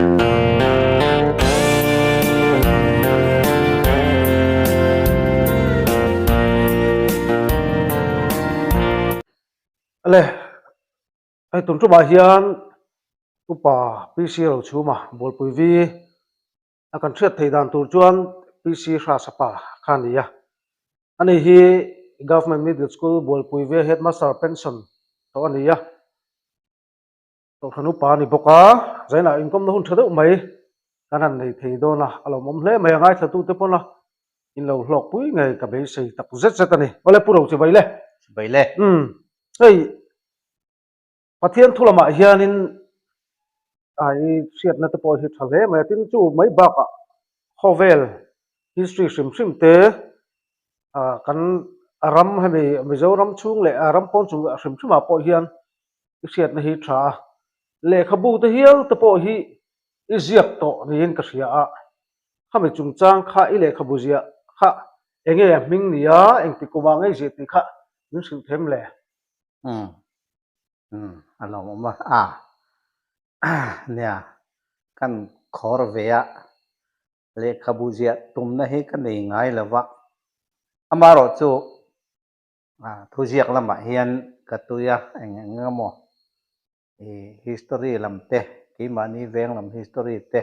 Ale, hei tun tumah hian Upa PC Rochhuma Bualpui Vi a kan hriat theih dan tur chuan PC Hrasapa kha a ni a. Ani hi Government Middle School Bualpui Vi Headmaster pension tawh a ni a. Kohhran upa a ni bawk a, zainah inkawmna hun tha deuh mai kan han nei thei dawn a, a lawmawm hle mai a, ngaithlatute pawn a in lo hlawkpui ngei ka beisei tak zet zet a ni. Awle Pu Ro Chibai le. Chibai le. Umm hei Pathian thu lamah hianin a i hriatna te pawh hi tha hle mai a, tin chu mai bakah khawvel history hrim hrim te ah kan a ram hemi Mizoram chhung leh a ram pawn chung hrim hrimah pawh hian i hriatna hi tha a, lehkhabu te hial te pawh hi i ziak tawh niin ka hria a, khami chungchang kha i lehkhabu ziah kha enge a hming ni a, engti kumah ngei ziah tih kha min hrilh them le? Umm umm a lawmawm a, a nia kan khawr ve a, lehkhabu ziah tumna hi ka nei ngai lo va, amaherawhchu Thuziak lamah hian ka tui a, eng eng emaw ih history lam te, keimahni veng lam history te,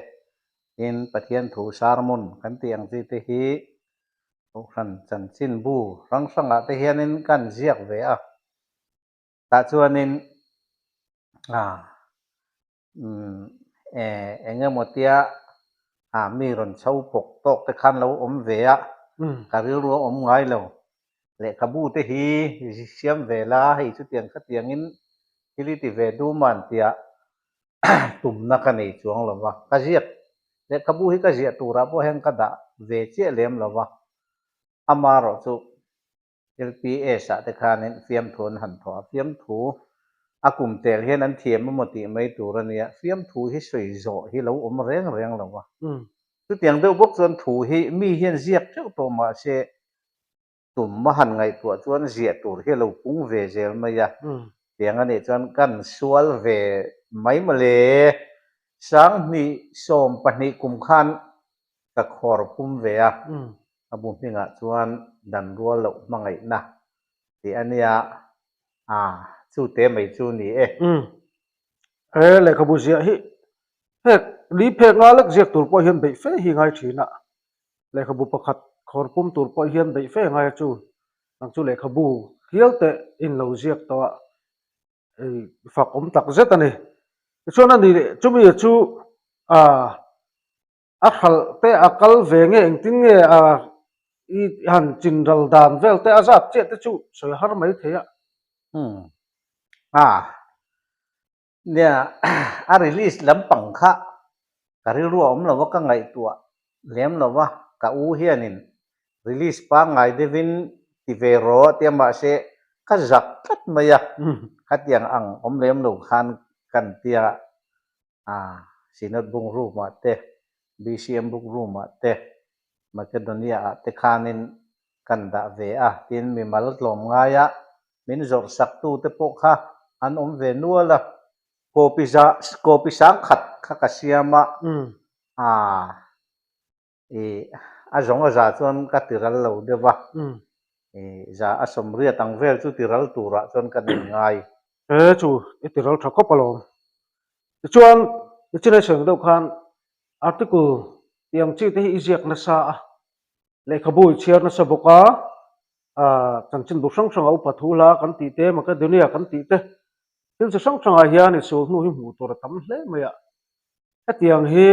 tin Pathian thu sermon kan tih ang chi te hi Kohhran chanchinbu hrang hrangah te hianin kan ziak ve a. Tah chuanin ah Umm e eng emaw tia ah mi rawn chho pawk tawk te khan lo awm ve a, ka rilru a awm ngai lo. Lehkhabu te hi siam ve la, hei chutiang khatiangin thil i ti ve dum an tia tumna ka nei chuang lo va. Ka ziak, lehkhabu hi ka ziah turah pawh hian ka dah ve chiah lem lo va, amaherawhchu LPS ah te khanin fiamthu an han thawh a, fiamthu a kum tel hian an thiam emaw tih mai tur a nia, fiamthu hi sawi zawh hi lo awm reng reng lo a. Chutiang deuh bawk chuan thu hi mi hian ziak teuh tawh mah se tum a han ngaihtuah chuan ziah tur hi a lo pung ve zel mai a, tiang a nih chuan kan sual ve mai mawle. 2012 kum khan ka khawr pum ve a, A bu hmingah chuan dan rual loh hmangaihna tih a nia, a chu te mai chu ni e. Umm. He lehkhabu ziah hi phek li phek nga lek ziak tur pawh hian beih fe hi ngai thin a, lehkhabu pakhat khawr pum tur pawh hian beih fe ngai a chu, nang chu lehkhabu hial teh in lo ziak tawh a, ei fak awm tak zet a ni. Tichuan a ni chumi chu ah. A hralh te a kal ve nge engtin nge a i han chin ral dan vel te a zat chiah te chu sawi har mai thei a. Umm a nia a release lampang kha ka rilru a awm lo a ka ngaihtuah lem lo a ka u hianin release pangngai deuhin ti ve rawh tia mahse ka zak tlat mai a khatiang ang awm lem lo khan kan tia A Synod Book Room-ah te, BCM Book Room-ah te, Makedonia-ah te khanin kan dah ve a, tin mimal tlawm ngaia min zawrh saktute pawh kha an awm ve nual a. Copy za, copy sangkhat kha ka siam a, a I a zawng a za chuan ka ti ral lo deuh a, i za a sawmriat ang vel chu ti ral turah chuan ka nei ngai. He chu i ti ral tha khawp alawm. Tichuan i chinai sawi ang deuh khan article tih ang chi te hi i ziak nasa a, lehkhabu i chhiar nasa bawk a, chanchinbu hrang hrangah upa thu hla kan tih te, Makedonia kan tih te, thil chi hrang hrangah hian i sul hnu hi hmuh tur a tam hle mai a. Hetiang hi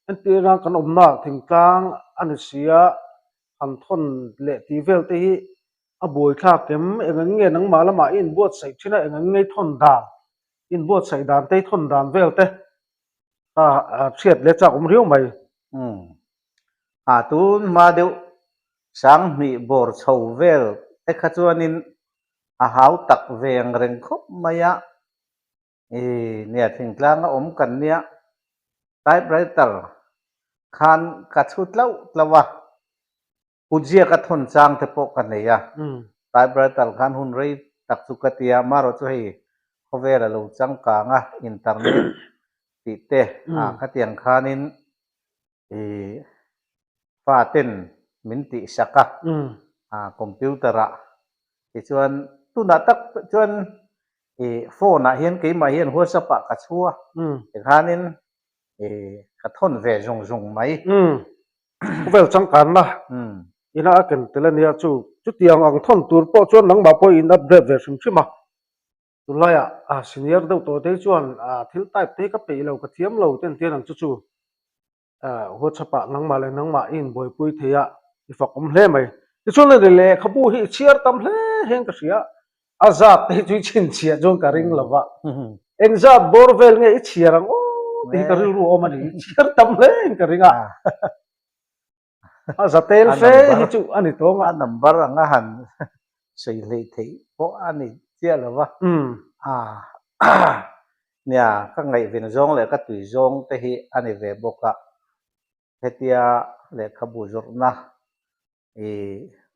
entirna kan awmna thingtlang a ni si a, han thawn leh tih vel te hi a buaithlak em? Eng ang nge nangmah lamah i inbuatsaih thin a, eng ang nge i thawn dan, i inbuatsaih dan te, i thawn dan vel te kha hriat leh chak awm riau mai. Umm. A tun hma deuh 2000 bawr chho vel te kha chuanin a hau tak ve ang reng khawp mai a. I nia thingtlanga awm kan nia typewriter khan ka chhu tlauh tlauh a, kutziak a thawn chang te pawh ka nei a, typewriter khan hun rei tak chu ka ti a, marawh chu hei khawvel a lo changkang a, internet. Tih te ah khatiang khanin i faten min tihsak a, computer ah tichuan tunah tak chuan i phone ah hian keimah hian whatsapp ah ka chhu a, tikhanin i ka thawn ve zung zung mai. Khawvel changkanna ina a ken tel ania chu chutiang ang thawn tur pawh chuan nangmah pawh i in upgrade ve hrim hrim a. Tunlaiah a senior deuh tawh te hi chuan thil type te hi ka peih lo, ka thiam lo te an ti a nang chu chu WhatsApp ah nangmah leh nangmah i inbuaipui thei a, i fak awm hle mai. Tichuan a ni lehkhabu hi i chhiar tam hle hian ka hria, a zat te hi chu i chhinchhiah chuan ka ring lo va, eng zat bawr vel nge i chhiar ang aw tih hi ka rilru a awm a ni, i chhiar tam hle in ka ring a. A za tel fe hi chu a ni tawng a. A number anga han sawi hleih theih pawh a ni chiah lo va. Nia, ka ngaihven zawng leh ka tui zawng te hi a ni ve bawk a. Hetia lehkhabu zawrhna i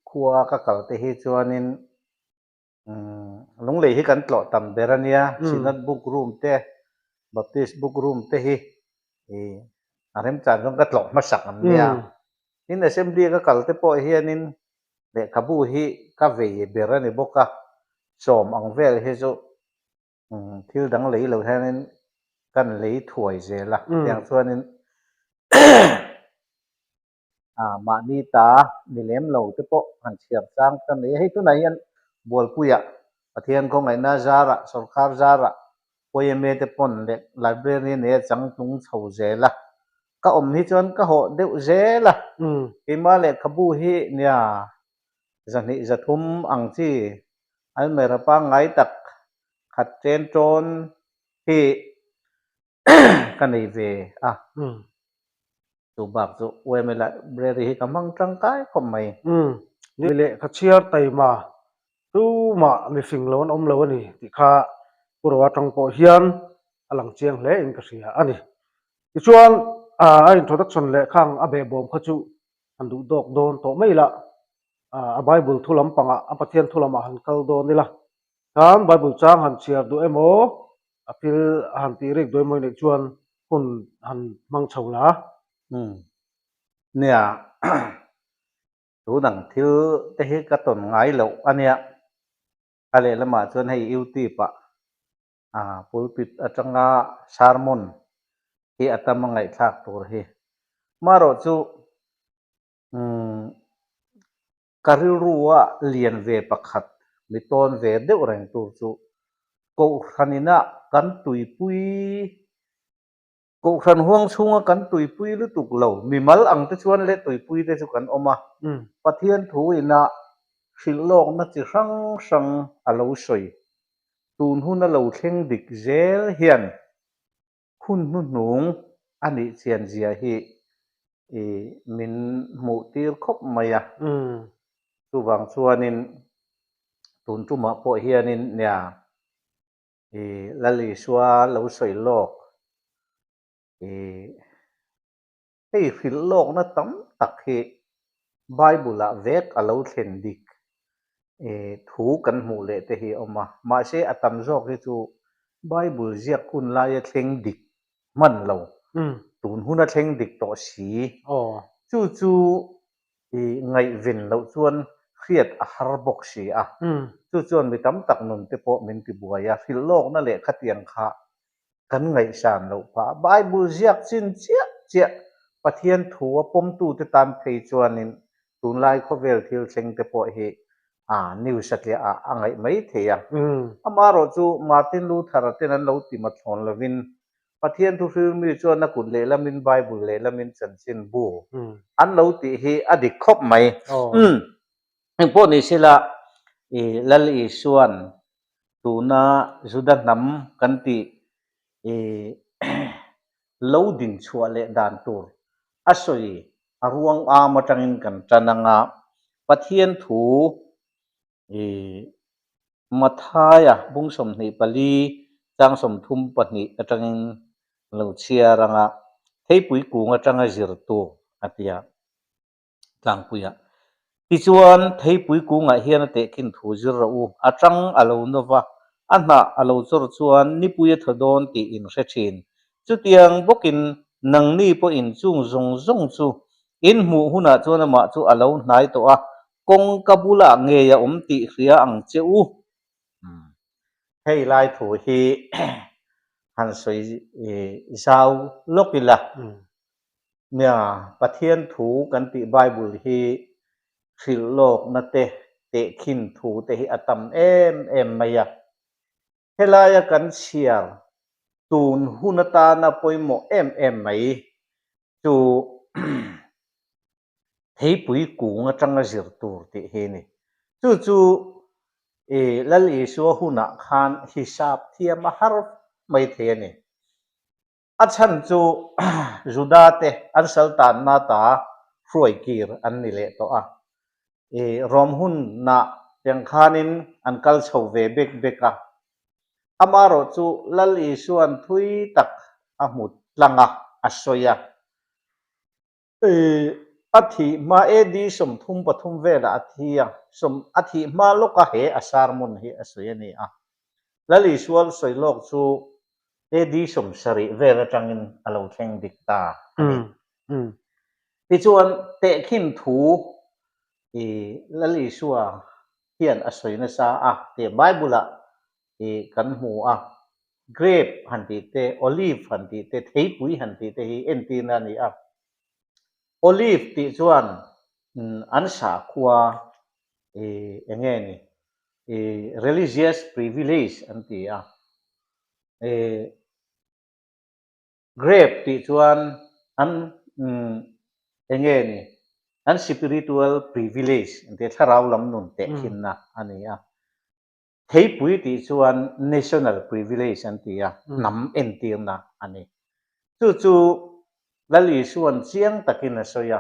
khua ka kal te hi chuanin Lunglei hi kan tlawh tam ber a nia, Synod Book Room te, Baptist Book Room te hi a remchan chuan ka tlawh hmasak an nia. Tin, Assembly ka kal te pawh hianin lehkhabu hi ka vei ber a ni bawk a, sawm ang vel hi chu thil dang lei lo hianin kan lei thuai zel a, tiang chuanin Ah, mahni ta ni lem lo te pawh han chhiar chang ta mai a. Hei tunah hian Bualpuiah Pathian khawngaihna zarah, sorkar zarah YMA te pawn leh library a nei a changtlung chho zel a. Ka awm hi chuan ka hawh deuh zel a. Keimah lehkhabu hi nia zahnih zathum ang chi almera pangngai tak khat chen tawn hi ka nei ve a. Chu bak chu UMA library hi ka hmang tangkai khawp mai. Umm, ni lehkha chhiar taima tumah mifing lo an awm lo a ni tih kha Pu Roa tang pawh hian a lang chiang hle in ka hria a ni. Tichuan a introduction leh khang a behbawm kha chu han duh dawk dawn tawh mai ila, a Bible thu lampangah a Pathian thu lamah han kal dawn ila, khan Bible chang han chhiar duh emaw A thil a han tih rik duai mawi neih chuan hun han hmang chho la. Umm. Nia, tun ang thil te hi ka tawn ngai loh a nia. A lehlamah chuan hei YouTube ah ah pulpit atanga sermon hi a tam a ngaihthlak tur hi. Marawh chu umm Ka rilrua lian ve pakhat mi tawn ve deuh reng tur chu Kohhran inah kan tuipui, Kohhran huang chhunga kan tuipui lutuk lo, mimal ang te chuan leh tuipui te chu kan awm a, Pathian thu inah hrilh lawkna chi hrang hrang a lo sawi. Tun hun a lo thleng dik zel hian Hun hnuhnung a nih chian zia hi i min hmuh tir khawp mai a. Chuvang chuanin tun tumah pawh hianin nia i Lal Isua lo sawi lawk i Hei hrilh lawkna tam tak hi Bible-ah vek a lo thlen dik thu kan hmuh leh te hi a awm a, mahse a tam zawk hi chu Bible ziak hun laia thleng dik hman lo, tun huna thleng dik tawh si. Chu chu ngaihven loh chuan hriat a har bawk si a, chu chuan mi tam tak nun te pawh min tibuai a, hrilh lawkna leh khatiang kha Kan ngaihsan loh phah. Bible ziak chin chiah chiah Pathian thu a pawmtute tan phei chuanin tunlai khawvel thil thleng te pawh hi a news a tliah ah a ngaih mai thei a. Amaherawh chu Martin Luther-a ten an lo ti mathlawn lovin Pathian thu hrilmi chuan a kut lehlamin Bible lehlamin chanchin bu an lo tih hi a dik khawp mai. Engpawh ni sela i Lal Isua'n Tuna Juda hnam kan tih i lo din chhuah leh dan tur a sawi a ruang am atangin kan tan anga Pathian thu i Mathaia bung 24 chang 32 atangin lo chhiar anga theipui kung atanga zir tur a ti a. tlangpuiah. Tichuan, theipui kungah hian a tehkhin thu zir rawh u, a tang a lo nawva, a hnah a lo chawr chuan nipui a thaw dawn tih in hre thin. Chutiang bawkin nangni pawhin chung zawng zawng chu in hmuh hunah chuan amah chu a lo hnai tawh a, kawngka bulah ngei a awm tih hria ang che u. Hei lai thu hi han sawi zau lawk ila. Nia, Pathian thu kan tih Bible hi hrilh lawkna te, tehkhin thu te hi a tam em em mai a. Helaia kan chhiar tun hun atana pawimawh em em mai chu theipui kung atanga zir tur tih hi a ni. Chu chu i Lal Isua hunah khan hisap thiam a har mai thei a ni. A chhan chu Juda te an saltanna ta hruai kir an ni leh tawh a. I Rom hunah tiang khanin an kal chho ve bek bek a. Amaherawh chu Lal Isua'n thui tak a hmu tlang a, a sawi a. A thih hma AD 33 velah a thi a, sawm a thih hma lawka he a sermon hi a sawi a ni a. Lal Isual sawi lawk chu AD 70 vel atangin a lo thleng dik ta a ni. Tichuan tehkhin thu i Lal Isua hian a sawi nasa a tih Bible-ah i kan hmu a. Grape han tih te, olive han tih te, theipui han tih te hi entirna a ni a. Olive tih chuan an sakhua i eng nge ni i religious privilege an ti a. I grape tih chuan an eng nge ni an spiritual privilege an ti a, thlarau lam nun tehkhinna a ni a. Theipui tih chuan national privilege an ti a, hnam entirna a ni. Chu chu Lal Isua'n chiang takin a sawi a,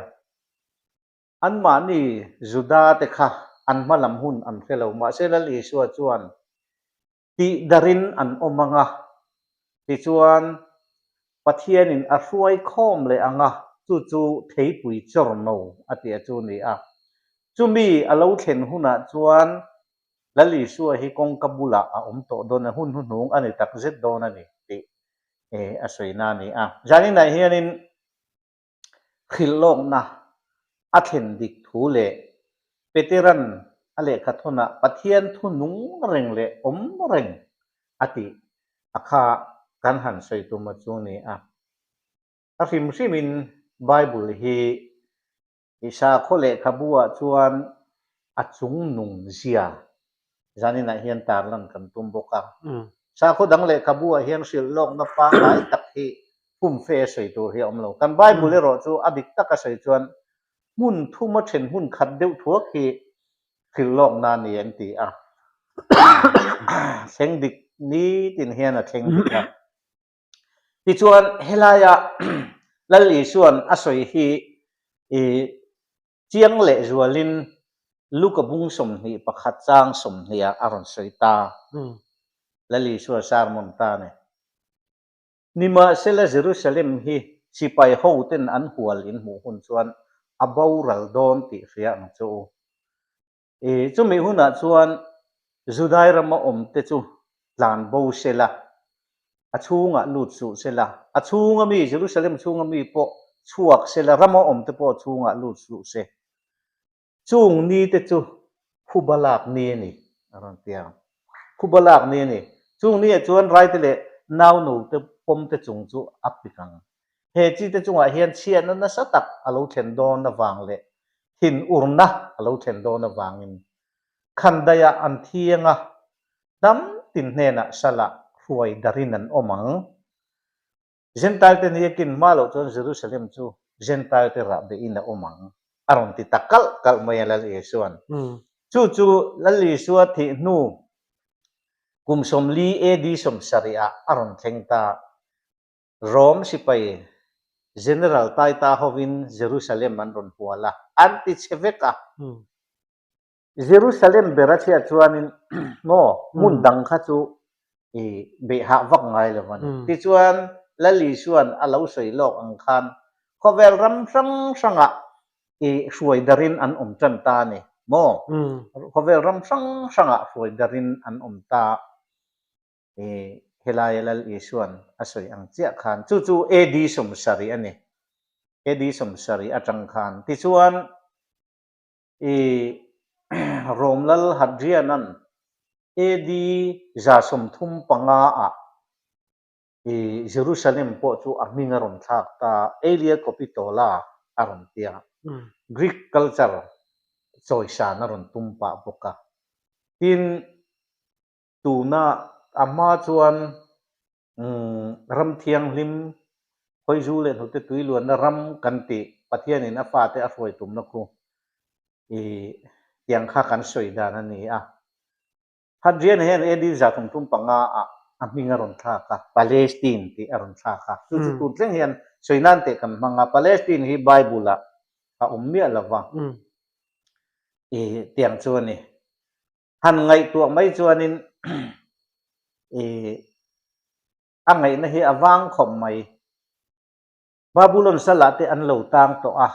anmahni Juda te kha an hma lam hun an hre lo, mahse Lal Isua chuan tihdarin an awm ang a, tichuan Pathianin a hruai khawm leh ang a, chu chu theipui chawrno a tih a chu ni a. Chumi a lo thlen hunah chuan Lal Isua hi kawngka bulah a awm tawh dawn a, hun hnuhnung a ni tak zet dawn a ni tih a sawina a ni a. Zaninah hianin hrilhlawkna a thlen dik thu leh Peteran a lehkha thawnah Pathian thu nung reng leh awm reng a tih a kha kan han sawi tum a chu ni a. A hrim hrimin Bible hi I sakhaw lehkhabu-ah chuan a chung nung zia zaninah hian tarlan kan tum bawk a. Sakhaw dang lehkhabu-ah hian hrilh lawkna pangngai tak hi pumfe a sawi tur hi a awm lo. Kan Bible erawh chu a dik taka sawi chuan hmun thuma then hmun khat deuh thuak hi hrilh lawkna a ni an ti a. Thleng dik nitin hian a thleng dik a. Tichuan helaia Lal Isua'n a sawi hi i chiang leh zualin Luka bung 21 chang 20 ah a rawn sawi ta. Lal Isua sermon ta a ni. Nimahsela Jerusalem hi sipai hoten an hual in hmuh hun chuan a boral dawn tih hria ang che u. I chumi hunah chuan Judai rama awmte chu tlan bo se la, a chhungah lut suh se la, a chhunga mi, Jerusalem chhunga mi pawh chhuak se la, rama awmte pawh a chhungah lut suh se. Chung nite chu khuba lak ni a ni, a rawn ti a. Khuba lak ni a ni. Chung niah chuan raite leh naunote pawmte chung chu a pik ang. He chite chungah hian chhiatna nasa tak a lo thlen dawn avang leh thinurna a lo thlen dawn avangin khandaiah an thiang a, hnam tin hnenah salah hruai darin an awm ang. Jentailte ni a kin hma loh chuan Jerusalem chu Jentailte rah behin a awm ang, a rawn ti ta kalh kalh mai a Lal Isua'n. Chu chu Lal Isua thih hnu kum 40 AD 70 ah a rawn thleng ta. Rom sipai General Taita hovin Jerusalem an rawn hual a, an ti chhe vek a. Jerusalem ber a chhiat chuanin maw hmun dang kha chu i beih hah vak ngai lo a ni. Tichuan Lal Isua'n a lo sawi lawk ang khan khawvel ram hrang hrangah i hruai darin an awm tan ta a ni maw? Khawvel ram hrang hrangah hruai darin an awm ta. Helaia Lal Isuan a sawi ang chiah khan chu chu AD 70 a ni. AD 70 atang khan tichuan i Rom Lal Hadrian-a'n AD 135 ah i Jerusalem pawh chu a hming a rawn thlak ta, Aelia Capitola a rawn ti a, Greek culture chawisan a rawn tum pah bawk a. Tin, Tuna a hma chuan ram thianghlim, khawizu leh hnute tui luanna ram kan tih Pathianin a fate a hruai tumna khu i tiang kha kan sawi dan a ni a. Hadrian hian AD 135 ah a hming a rawn thlak a, Palestine tih a rawn thlak a. Chu chu tun thleng hian sawi nan teh kan hmang a, Palestine hi Bible ah a awm miah lo va, i tiang chu a ni. Han ngaihtuah mai chuanin ih a ngaihna hi a vang khawp mai. Babulon salah te an lo tang tawh a,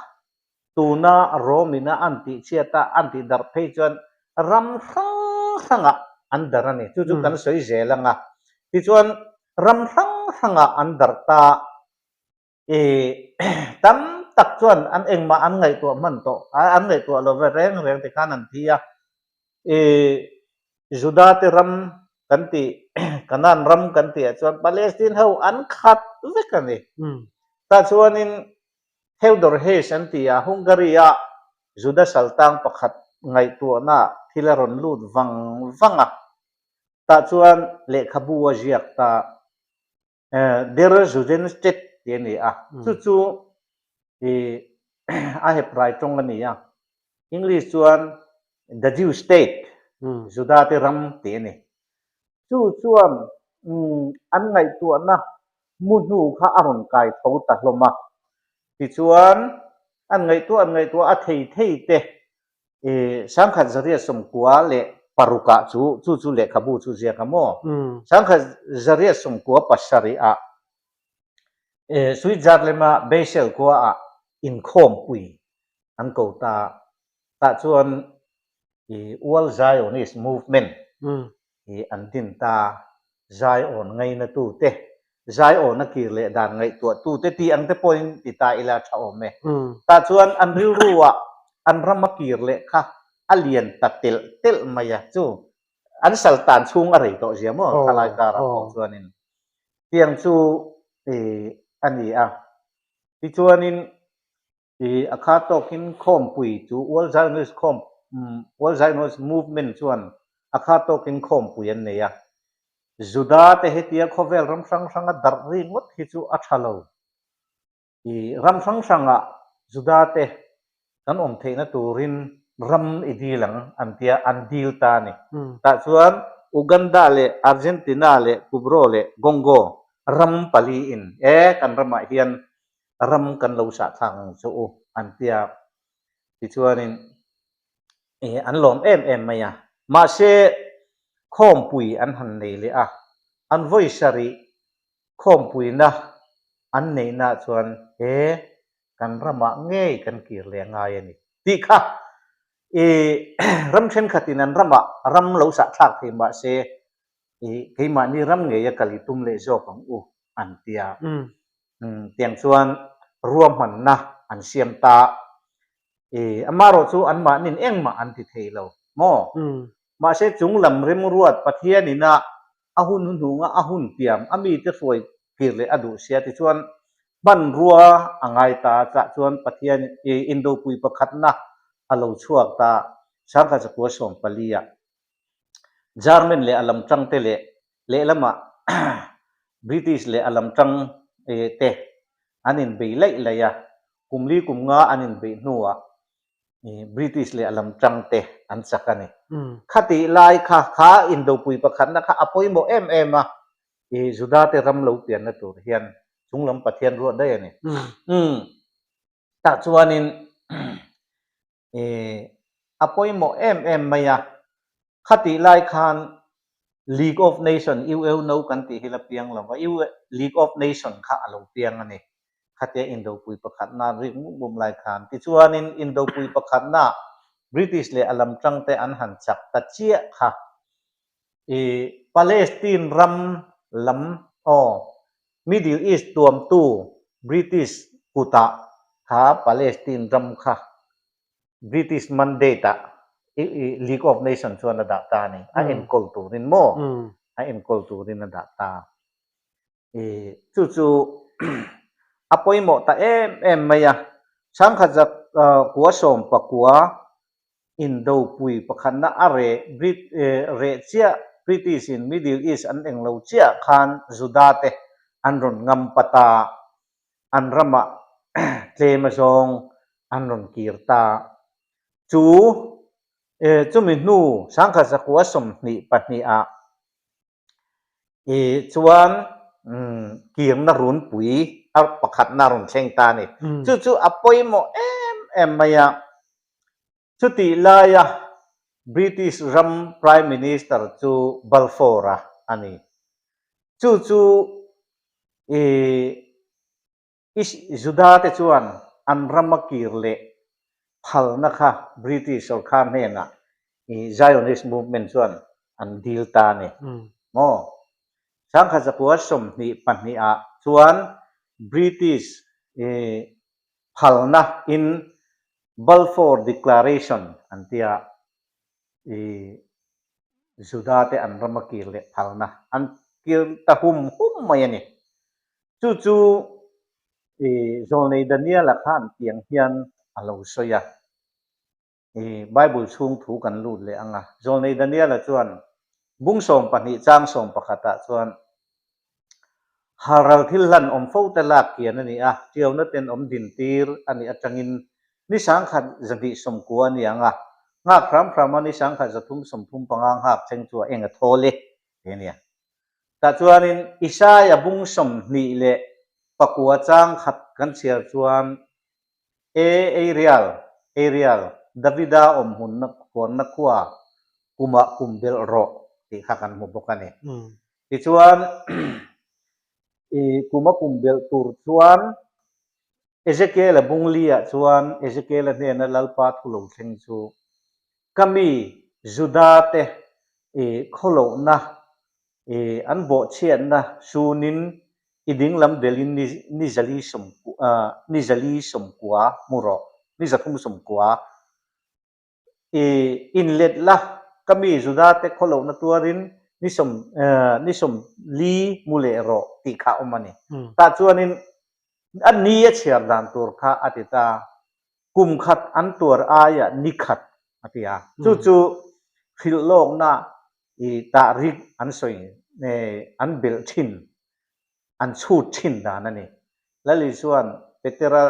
tuna Rome ina an tihchhiat a, an tih darh phei chuan ram hrang hrangah an darh a ni. Chu chu kan sawi zel ang a. Tichuan ram hrang hrangah an darh ta. I tam tak chuan an engmah an ngaihtuah hman tawh, an ngaihtuah lo ve reng reng ti khan an thi a. I Juda te ram kan tih, Canaan ram kan tih ah chuan Palestine ho an khat vek a ni. Tah chuanin Theodor Heuss an ti a, Hungary a Juda saltang pakhat ngaihtuahna thil a rawn lut vang vang a. Tah chuan lehkhabu a ziak ta. Der Judenstaat tih a ni a, chu chu ih a Hebrai tawng a ni a, English chuan The Jew State, Juda te ram tih a ni. Chu chuan an ngaihtuahna mu hnu kha a rawn kai tho ta hlawm a, tichuan an ngaihtuah an ngaihtuah a thei thei te I 1996 ah chu chu chu lehkhabu chu ziak a maw? 1997 ah Switzerland a Basel khua ah inkhawmpui an ko ta. Tah chuan i World Zionist Movement hi an din ta, Zion ngainatute, Zion a kir leh dan ngaihtuahtute tih ang te pawhin ti ta ila tha awm e. Tah chuan an rilruah an ram a kir leh kha a lian ta telh telh mai a, chu an sal tan chhung a rei tawh zia maw thalai karah pawh chuanin tiang chu a ni a. Tichuanin I a kha tawkin khawmpui chu World Zionist khawm World Zionist Movement chuan a kha tawkin khawmpui an nei a. Juda te hetia khawvel ram hrang hranga darh ri ngawt hi chu a tha lo. I ram hrang hranga Juda te kan awm theihna turin ram i dil ang an tia an dil ta a ni. Tah chuan Uganda leh Argentina leh Kubro leh Congo ram pali in e kan ramah hian ram kan lo sah thlak ang chu u an ti a, tichuanin ih an lawm em em mai a. Mahse khawmpui an han nei leh a, an vawi sarih khawmpuina an neihnaah chuan he kan ramah ngei kan kir leh ngai a ni tih kha ih ram thenkhatin an ramah ram lo sah thlak thei mahse ih keimahni ram ngei a kal i tum leh zawk ang u an ti a. Tiang chuan ruahmanna an siam ta. I amarawh chu anmahnin engmah an ti thei lo maw? Mahse chung lam remruat Pathianin a a hun hnuhnunga a hun tiam a mite hruai kir leh a duh sia tichuan hmanrua a ngai ta chah chuan Pathian i indopui pakhatna a lo chhuak ta 1914 ah. German leh a lam tangte leh lehlamah British leh a lam tang te an inbei laih laih a, kum li kum nga an inbeih hnuah British leh a lam tang te an chak a ni. Khatih lai kha kha indopui pakhatna kha a pawimawh em em a, Juda te ram lo pianna tur hian chunglam Pathian ruat daih a ni. Tah chuanin a pawimawh em em mai a, khatih lai khan League of Nation, UNO kan tih hi la piang lo va, League of Nation kha a lo piang a ni. Khatia Indopui pakhatna rik mup mup lai khan. Tichuanin Indopui pakhatna British leh a lam tangte an han chak ta chiah kha. I Palestine ram. lam aw Middle East tuamtu British kutah kha Palestine ram kha British Mandate ah League of Nations chuan a dah ta a ni. A enkawl turin maw? A enkawl turin a dah ta. Chu chu a pawimawh ta em em mai a. Chhangkhat zak kua sawm pakua indopui pakhatna a reh reh chiah British in Middle East an eng lo chiah khan Juda te an rawn ngam pat a, an ramah tlem azawng an rawn kir ta. Chu chumi hnu sangkhat zakua 22 ah I chuan kirna runpui a pakhatna a rawn thleng ta a ni. Chu chu a pawimawh em em mai a. Chutih laia British ram Prime Minister chu Balfour-a a ni. Chu chu i Juda te chuan an rama kir leh phalna kha British sorkar hnenah Zionist movement chuan an dil ta a ni maw? Sangkhat zakua 22 ah chuan British phalna in Balfour Declaration an tia Juda te an rama kir leh phalna an kir ta hum hum mai a ni. Chu chu i Zawlnei Daniela khan tiang hian a lo sawi a, i Bible chhung thu kan lut leh ang a. Zawlnei Daniela chuan bung 12 chang sawmpakhatah chuan, Halral thil hlan awm fo te lak kian a ni a, tiauna tenawm dintir a nih atangin ni 1190 a ni ang a, nghak hram hrama ni 1335 nghak thleng chu a eng a thawl e, ti a nia. Tah chuanin Isaia bung 29 chang khat kan chhiar chuan, E Eirial, Eirial, Davida awmhmunna khuanna khua kumah kum belh rawh tih kha kan hmu bawk a ni. Tichuan, i kuma kum belh tur chuan Ezekiela bung li-ah chuan Ezekiela hnena Lalpa thu lo thleng chu, Ka mi Juda-te i khawlohna i an bawhchhiatna sunin i dinglam belin ni ni zali sawm ni zali 90 hmu rawh, ni 390. I inlet la, ka mi Juda-te khawlohna tuarin ni sawm ni 40 hmu leh rawh tih kha a awm a ni. Tah chuanin a ni a chhiar dan tur kha a ti ta. Kum khat an tuar aiah ni khat a ti a. Chu chu hrilh lawkna i tah rik an sawi an belh thin, an chhut thin dan a ni. Lal Isuan Petera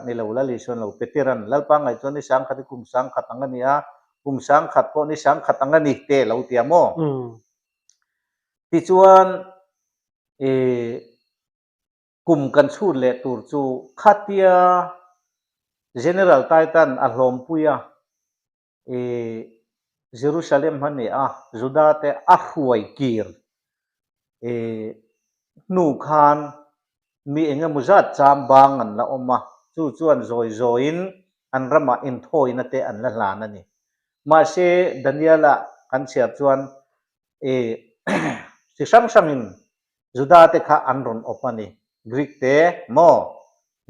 ni lo, Lal Isuan lo, Peteran Lalpa ngaih chuan ni 1000 hi kum 1000 ang a ni a, kum 1000 pawh ni 1000 ang a ni te lo ti a maw? Tichuan i Kum kan chhut leh tur chu khatia General Titan a hlawmpui a, i Jerusalem a ni a, Juda te a hruai kir i hnu khan mi eng emaw zat cham bang an la awm a, chu chuan zawi zawiin an ramah inthawina te an la hlan a ni. Mahse Daniel-a kan chhiar chuan i chi hrang hrangin Juda te kha an rawn awp a ni, Greek te maw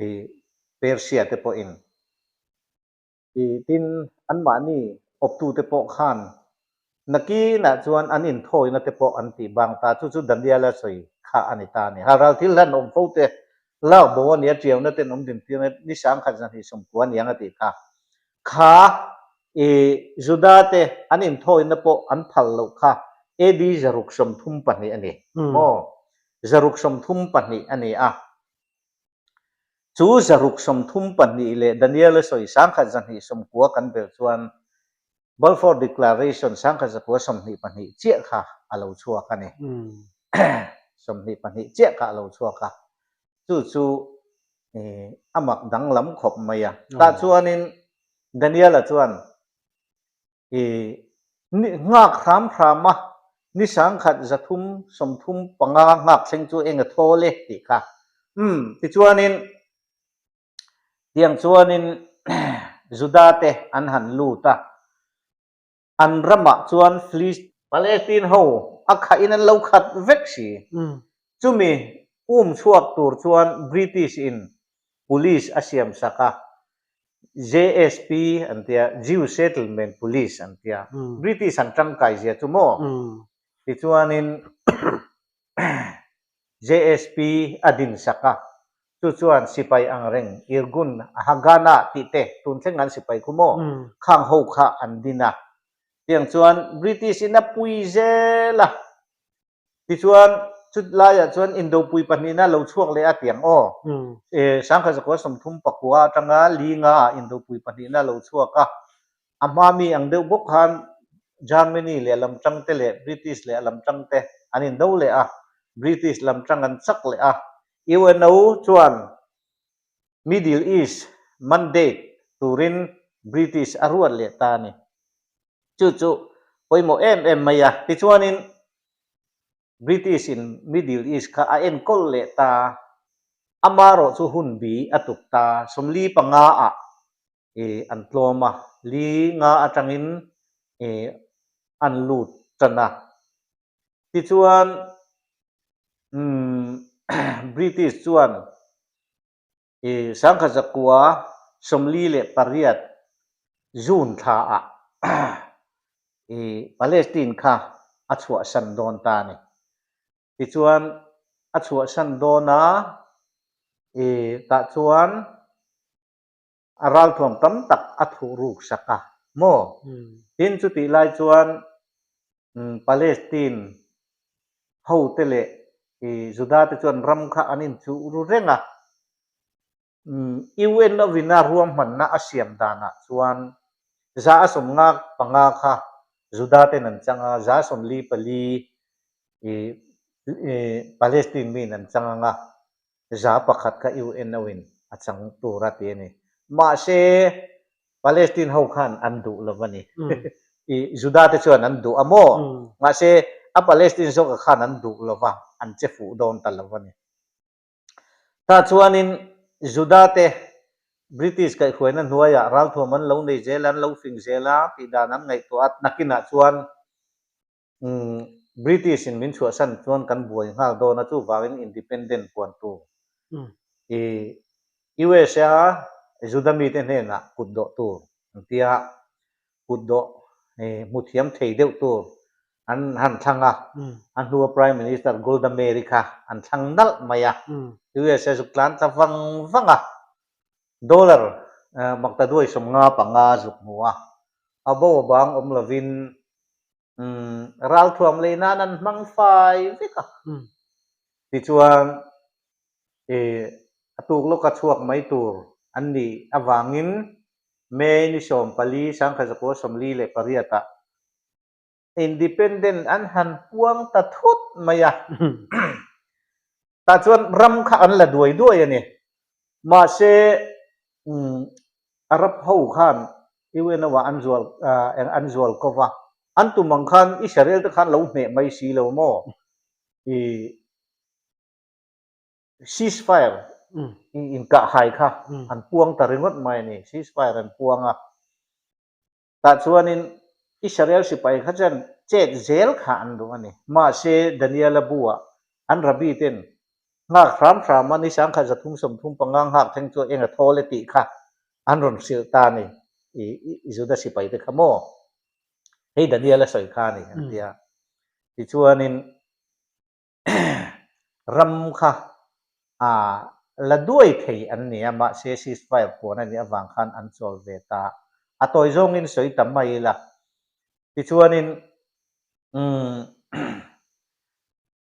i Persia te pawhin. I tin anmahni awptute pawh khan nakinah chuan an inthawina te pawh an tih bang ta, chu chu Daniela sawi kha a ni ta a ni. Halral thil hlan awm fo te lak bo a ni a, tiauna ten awm din tir ni 10,290 a ni ang a tih kha. Kha i Juda te an inthawina pawh an phal loh kha AD 632 a ni maw? 632 a ni a. Chu 632 leh Daniela sawi 1190 kan belh chuan Balfour Declaration 1922 chiah kha a lo chhuak a ni. 22 chiah kha a lo chhuak a. Chu chu a mak danglam khawp mai a. Tah chuanin Daniela chuan i nghak hram hram a, ni 1335 nghak thleng chu eng a thawl e tih kha. Umm, tichuanin tiang chuanin Juda te an han lut a, an ramah chuan Philist. Palestine ho a khah in an lo khat vek si. Chumi um chhuak tur chuan British in Police a siam sak a, JSP an tia, Jew Settlement Police an tia. British an tangkai zia chu maw? Tichuanin JSP a din sak a, chu chuan sipai ang reng Irgun, Haganah tih te tun thleng an sipai khu maw? Khang ho kha an din a. Tiang chuan British in a pui zel a. Tichuan, chut laiah chuan Indopui pahnihna lo chhuak leh a tiang aw. Sangkhat zakua 39 atanga li nga ah Indopui pahnihna lo chhuak a. A hma mi ang deuh bawk khan Germany leh a lamtang te leh British leh a lamtang te an indo leh a, British lamtang an chak leh a. UNO chuan Middle East mandate turin British a ruat leh ta a ni. Chu chu pawimawh em em mai a. Tichuanin British in Middle East kha a enkawl leh ta. Amarawh chu hun bi a tuk ta. 45 ah an tlawm a, li nga atangin an lut tan a. Tichuan British chuan 1948 June thla ah Palestine kha a chhuahsan dawn ta a ni. Tichuan a chhuahsan dawn a, tah chuan a ralthuam tam tak a thuh ruk sak a maw? Tin chutih lai chuan Palestine hote leh Juda te chuan ram kha an inchuh ru reng a. UN lovina ruahmanna a siam danah chuan 55 kha Juda ten an chang a, 44 Palestine miin an chang ang a. 1% kha UNO-in a chang tur a ti a ni. Mahse, Palestine ho khan an duh lo a ni. I Juda te chuan an duh a maw? Mahse, a Palestine zawka khan an duh lo va, an che fuh dawn ta lo a ni. Tah chuanin Juda te British kaihhruaina hnuaiah ralthuam an lo nei zel a, an lo fing zel a tih dan an ngaihtuah a, nakinah chuan British in min chhuahsan chuan kan buai nghal dawn a, chuvangin independent puan tur i USA Juda mite hnenah kut dawh tur an ti a, kut dawh hmu thiam thei deuh tur an han thlang a, a hnua Prime Minister Golda Meir kha an thlang nalh mai a, USA zuk tlan ta vang vang a, dollar maktaduai 55 zuk hmu a, a bo a bang awm lovin Umm, ralthuam lei nan an hmang fai vek a. Tichuan, i a tuk lawka chhuak mai tur an nih avangin May ni 14, 1948 ah Independent an han puang ta thut mai a. Tah chuan ram kha an la duai duai a ni. Mahse, Arab ho khan UNO ah an zual an zual ko va, an tum ang khan Israel te khan lo hneh mai si lo maw? I ceasefire inkahhai kha an puang ta ringawt mai a ni. Ceasefire an puang a. Tah chuanin Israel sipai kha chuan chet zel kha an duh a ni. Mahse, Daniela bu-ah an rabbi ten nghak hram hram a, ni 1335 nghak thleng chu eng a thawl e tih kha an rawn hrilh ta a ni, i Juda sipai te kha maw? Hei Daniela sawi kha a ni an ti a. Tichuanin Ram kha a la duai thei an ni a, mahse ceasefire puan a nih avang khan an chawl ve ta. A tawi zawngin sawi ta mai ila. Tichuanin umm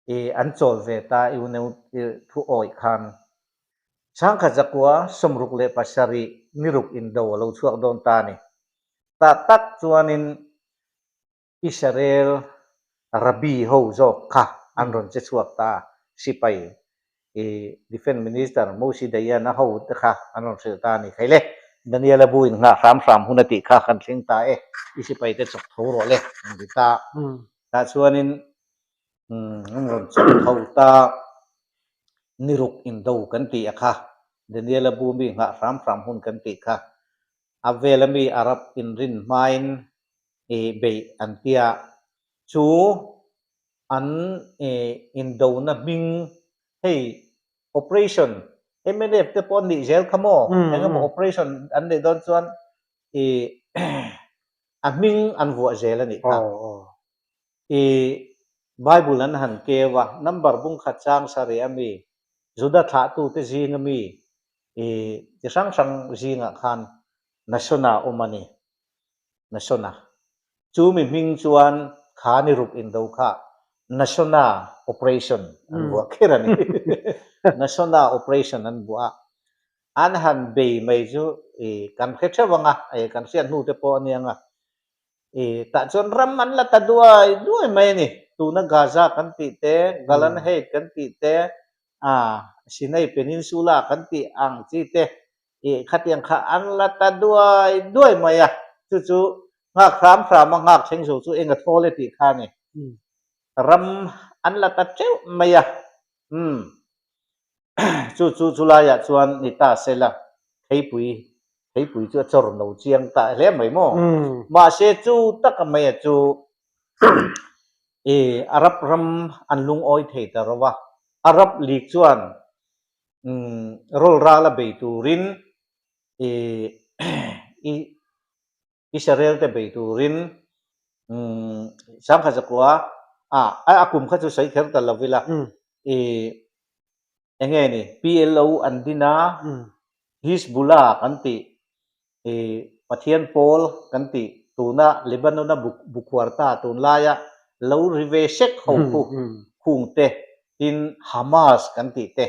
i an chawl ve ta i uneu thu awih khan 1967 niruk indo a lo chhuak dawn ta a ni. Tah tak chuanin Israel Rabbi ho zawk kha an rawn che chhuak ta, sipai i Defence Minister Moshe Dayan a ho te kha an rawn hrilh ta a ni. Khaile, Daniel a bu in nghah hram hram hun a tih kha kan thleng ta e, i sipai te chawk tho rawh le an ti ta. Tah chuanin an rawn chawk tho ta, niruk indo kan tih a kha, Daniel a bu mi nghah hram hram hun kan tih kha, a vela mi Arab inrin hmain i beih an tia. Chu an indona hming hei operation mnf te pawh an nih zel kha maw? Eng emaw operation an neih dawn chuan a hming an vuah zel a nih kha. I Bible an han keu a, number bung khat chang sarih a mi, Juda thlahtute zinga mi i chi hrang hrang zingah khan Nashona awm a ni. Nashona. Chu mi hming chuan kha ni ruk indo kha Nashona Operation an vuah kher a ni. Nashona Operation an vuah a, an han bei mai chu i kan hre theuh ang a, kan hriat hnu te pawh a nia ang a. I tah chuan ram an la ta duai duai mai a ni. Tuna Gaza kan tih te, Golan Height kan tih te, Sinai Peninsula kan tih ang chi te, i khatiang kha an la ta duai duai mai a. Chu chu nghak hram hram a nghak thleng zo chu eng a thawl e tih kha a ni. Ram an la ta teuh mai a. Umm. Chu chu chulaiah chuan ni ta sela theipui theipui chu a chawr no chiang ta hle mai maw? Mahse chu taka maia chu i Arab ram an lungawi thei ta ro a, Arab League chuan rawlral a bei turin i i Israel te bei turin Sangha zakua a a kum kha chu sawi kher ta lo ila i enge ni PLO an din a Hizbullah kan tih i Pathian pawl kan tih tuna Lebanon a bukhuar ta tunlaia lo ri ve sek ho khu khung te tin Hamas kan tih te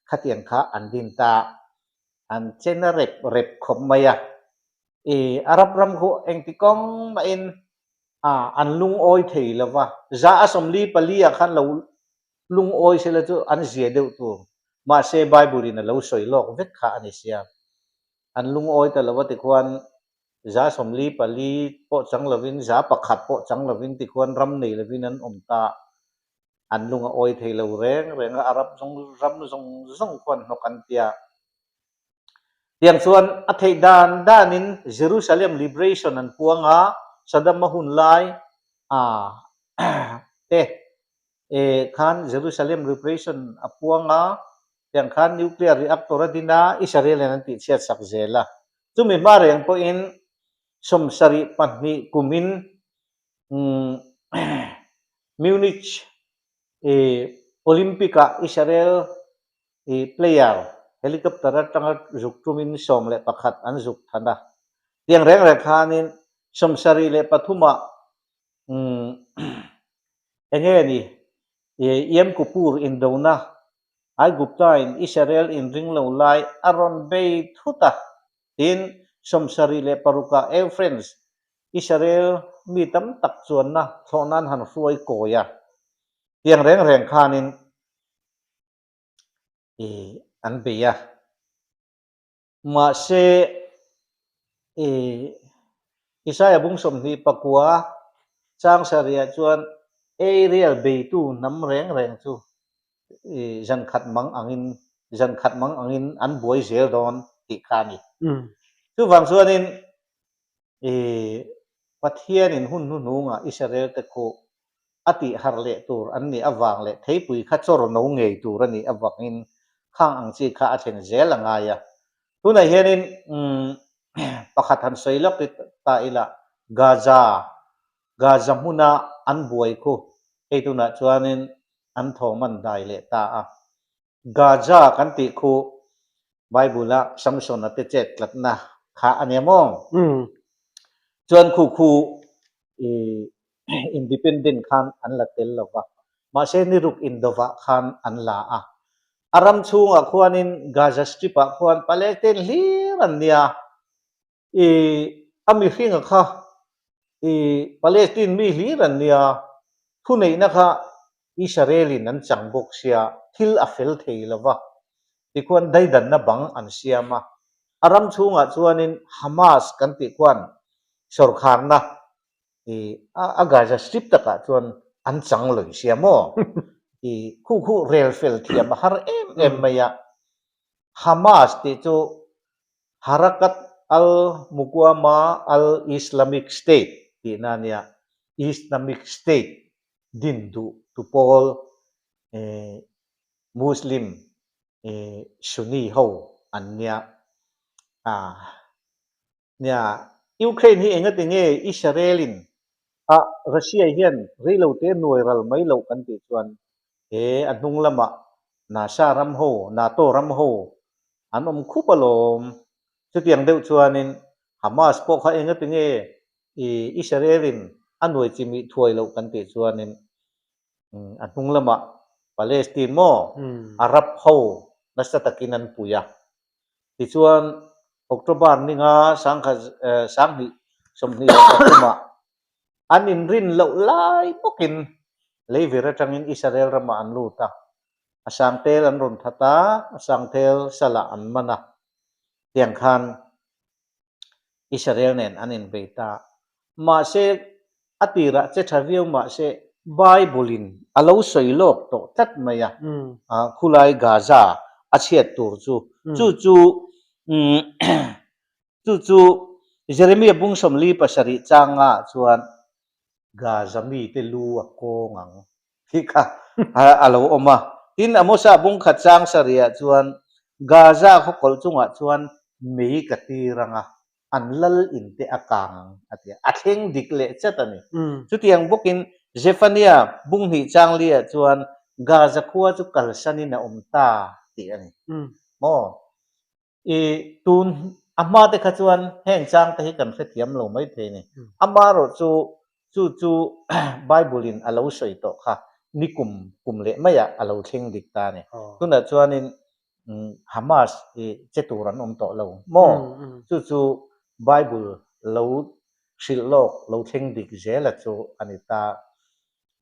khatiang kha an din ta an chen a rep rep khawp mai a. I Arab ram khu engti kawng mahin a an lungawi thei lo va, za a 44 ah khan lo lungawi sela chu an zia deuh tur. Mahse Bible in a lo sawi lawk vek kha a ni sia. An lungawi ta lo va tikhuan za 44 pawh chang lovin za pakhat pawh chang lovin tikhuan ram nei lovin an awm ta. An lung a awi thei lo reng reng a, Arab zawng ram zawng zawng khuan hnawk an tia. Tiang chuan a theih dan danin Jerusalem Liberation an puang a, Saddam-a hun lai a te e khan Jerusalem Liberation a puang a, tiang khan nuclear reactor a din a, Israel in an tihchhiat sak zel a. Chumi hma reng pawhin 72 kumin Munich Olympic-ah Israel player helicopter atanga zuk tumin 11 an zuk than a. Tiang reng reng khanin 73-ah enge ni Yom Kippur indona Aigupta-in Israel inring lo lai a rawn bei thut a. Tin, 76-ah Air France Israel mi tam tak chuanna thlawhna an han hruai kawi a, tiang reng reng khanin i an bei a. Mahse, i Isaiah bung 29 chang sarihah chuan Ariel beitu hnam reng reng chu i zan khat mang angin zan khat mang angin an buai zel dawn tih kha a ni. Chuvang chuanin I Pathianin hun hnuhnungah Israelte khu a tih harh leh tur an nih avang leh theipui kha chawr no ngei tur a nih avangin khang ang chi kha a thlen zel a ngai a. Tunah hianin pakhat han sawi lawk i ta ila Gaza, Gaza hmuna an buai khu hei tunah chuanin an thawm an dai leh ta a. Gaza kan tih khu Bible-a Samson-a te chet tlatna kha a nia maw? Chuan khu khu i independent khan an la tel lo va, mahse ni ruk indovah khan an la a. A ram chhungah khuanin Gaza Strip-ah khuan Palestine hlir an nia. I a mihringa kha i Palestine mi hlir an nia, thuneihna kha Israel-in an chang bawk sia, thil a fel thei lo va, tikhuan daidanna bang an siam a. A ram chhungah chuanin Hamas kan tih khuan sawrkharna i a Gaza Strip takah chuan an chang lawih sia maw? I khu khu rel fel thiam a har em em mai a. Hamas tih chu Harakat al-Muqawama al-Islamic State tihna a nia, Islamic State. din duh tu pawl Muslim Sunni ho an nia. Nia, Ukraine hi engati nge Israel in a Russia hian reilote nuai ral mai loh kan tih chuan he a hnung lamah NASA ram ho, NATO ram ho an awm khup alawm. Chutiang deuh chuanin Hamas pawh kha engati nge Israel in a nuai chimih thuai loh kan tih chuanin a hnung lamah Palestine maw Arab ho nasa takin an pui a. Tichuan, October ninga 2023ah an inrin loh lai bawkin leivir atangin Israel ramah an lut a, a sangtel an rawn that a, a sangtel salah an man a, tiang khan Israel nen an inbei ta. Mahse, a tirah che tha viau mahse Bible-in a lo sawi lawk tawh tlat mai a, khulai Gaza a chhiat tur chu. Chu chu chu chu Jeremia bung 47 changa chuan Gaza mite lu a kawng ang tih kha a lo awm a. Tin, Amosa bung khat chang sarihah chuan Gaza khawkawlh chungah chuan mei ka tir ang a, an lal in te a kang ang a ti a. A thleng dik leh chat a ni. Chutiang bawkin Zephaniah bung hnih chang liah chuan Gaza khua chu kalsanin a awm ta tih a ni. Maw? I tun a hma te kha chuan heng chang te hi kan hrethiam lo mai thei ni. Amaherawh chu chu chu Bible in a lo sawi tawh kha ni kum kum leh maiah a lo thleng dik ta a ni. Tunah chuanin Hamas i che tur an awm tawh lo maw? Chu chu Bible lo hrilh lawk lo thleng dik zela chu a ni ta.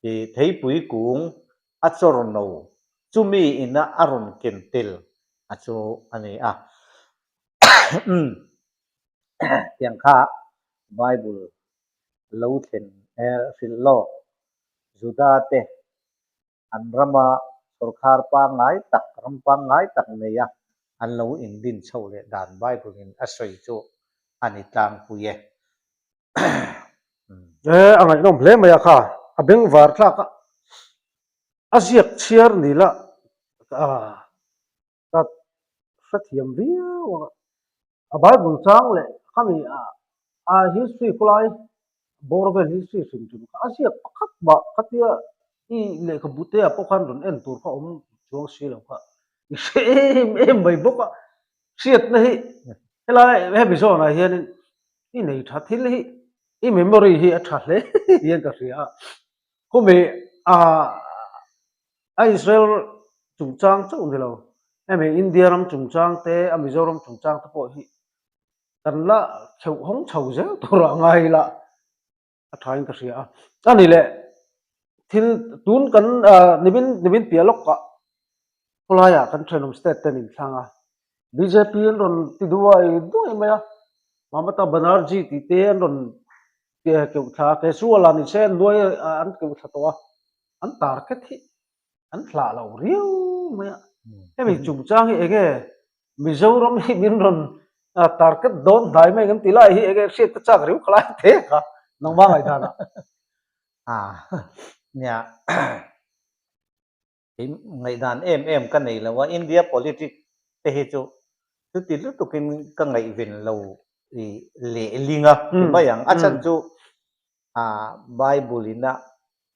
I theipui kung a chawr no chumi ina a rawn ken tel a chu a ni a. Tiang kha Bible lo thlen hrilh lawk Juda te an rama sawrkhar pangngai tak, ram pangngai tak neia an lo indin chhoh leh dan Bible in a sawi chu a ni tlangpui e. E, a ngaihnawm hle mai a kha, a bengvar tlak a, a ziak chhiar ni la ka hrethiam viau ang a, a Bible chang leh khami a history khawlai bawr vel history hrim hrim kha a ziak pakhat mah khatia i lehkhabu te ah pawh khan rawn en tur kha awm chuang si lo kha i hre em em mai bawk a, hriatna hi helai hemi zawnah hianin i nei tha thil hi i memory hi a tha hle hian ka hria a, khawmi ah a Israel chungchang chauh ni lo hemi India ram chungchang te a Mizoram chungchang te pawh hi kan la kheuh hawng chho zel tur a ngai ila a tha in ka hria a, a ni leh thil tun kan nimin nimin piah lawk ah khawlaiah kan thenawm state ten inthlang a bjp an rawn ti duai duai mai a Mamata Banerjee tih te an rawn keuh thla a Kejriwal ah ni se an nuai an keuh thla tawh a an target hi an hlah lo riau mai a hemi chungchang hi enge Mizoram hi min rawn target dawn hnai mai kan ti lai hi enge hriat ka chak riau khalai te kha nangmah ngaihdan ah. A nia kei ngaihdan em em ka nei lo a India politic te hi chu chuti lutukin ka ngaihven lo i lehling a ti mai ang a chhan chu a Bible ina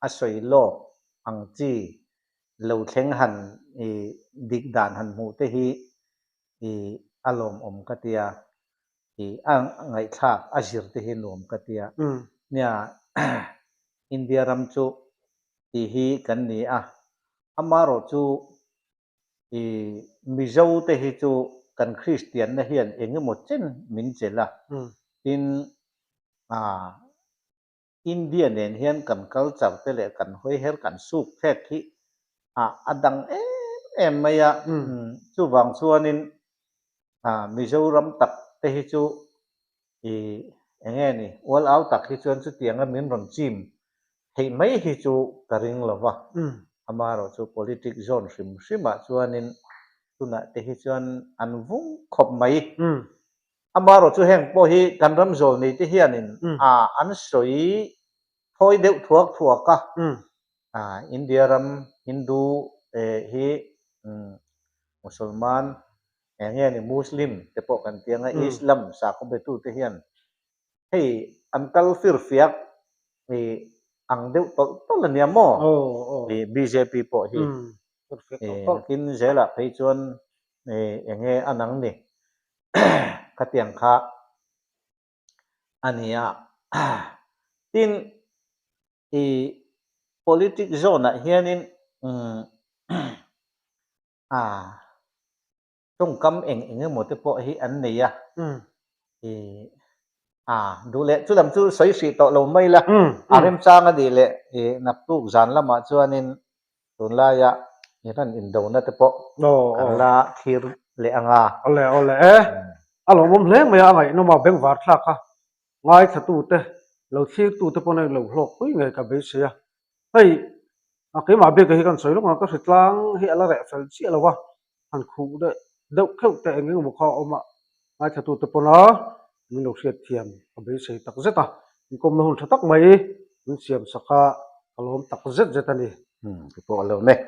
a sawi lawk ang chi lo thleng han i dik dan han hmuh te hi i a lawmawm ka tia i a ngaihthlak a zir te hi nuam ka tia nia India ram chu tih hi kan ni a amaherawh chu I Mizo te hi chu kan Kristianna hian eng emaw chen min chelh a, tin ah India nen hian kan culture te leh kan hawiher kan suk thlek hi ah a dang em em mai a, chuvang chuanin ah Mizoram tak te hi chu I eng nge ni, ual au tak hi chuan chutianga min rawn chim theih mai hi chu ka ring lo va, amaherawh chu politic zone hrim hrimah chuanin tunah te hi chuan an vung khawp mai. Amaherawh chu heng pawh hi kan ram zawl nei te hianin a an sawi thawi deuh thuak thuak a. India ram Hindu hi Musalman eng nge ni Muslim te pawh kan ti anga Islam sakhaw betute hian hei an kal fir fiak ang deuh tawlh tawlh a nia maw? I bjp pawh hi nakin zelah phei chuan eng nge a nang ni khatiang kha a ni a. Tin, i politic zone ah hianin a tawngkam eng eng emaw te pawh hi an nei a. I a duh leh chu lam chu sawi hrih tawh lo mai la. A remchang a nih leh i naktuk zan lamah chuanin tunlaia Iran indona te pawh kan la thlir leh ang a. Awle awle e. A lawmawm hle mai a, a ngaihnawm a, bengvar thlak a. Ngaithlatute, lo thlirtute pawn a lo hlawk pui ngei ka beisei a. Hei, a keimah bik hi kan sawi lawk ang, ka hritlang hi a la reh fel chiah lo a, han khuh deuh deuh kheuh te eng eng emaw kha a awm a, ngaithlatute pawn a min lo hriatthiam ka beisei tak zet a, inkawmna hun tha tak mai min siam sak a, ka lawm tak zet zet a ni. Umm, ka pawh a lo mek.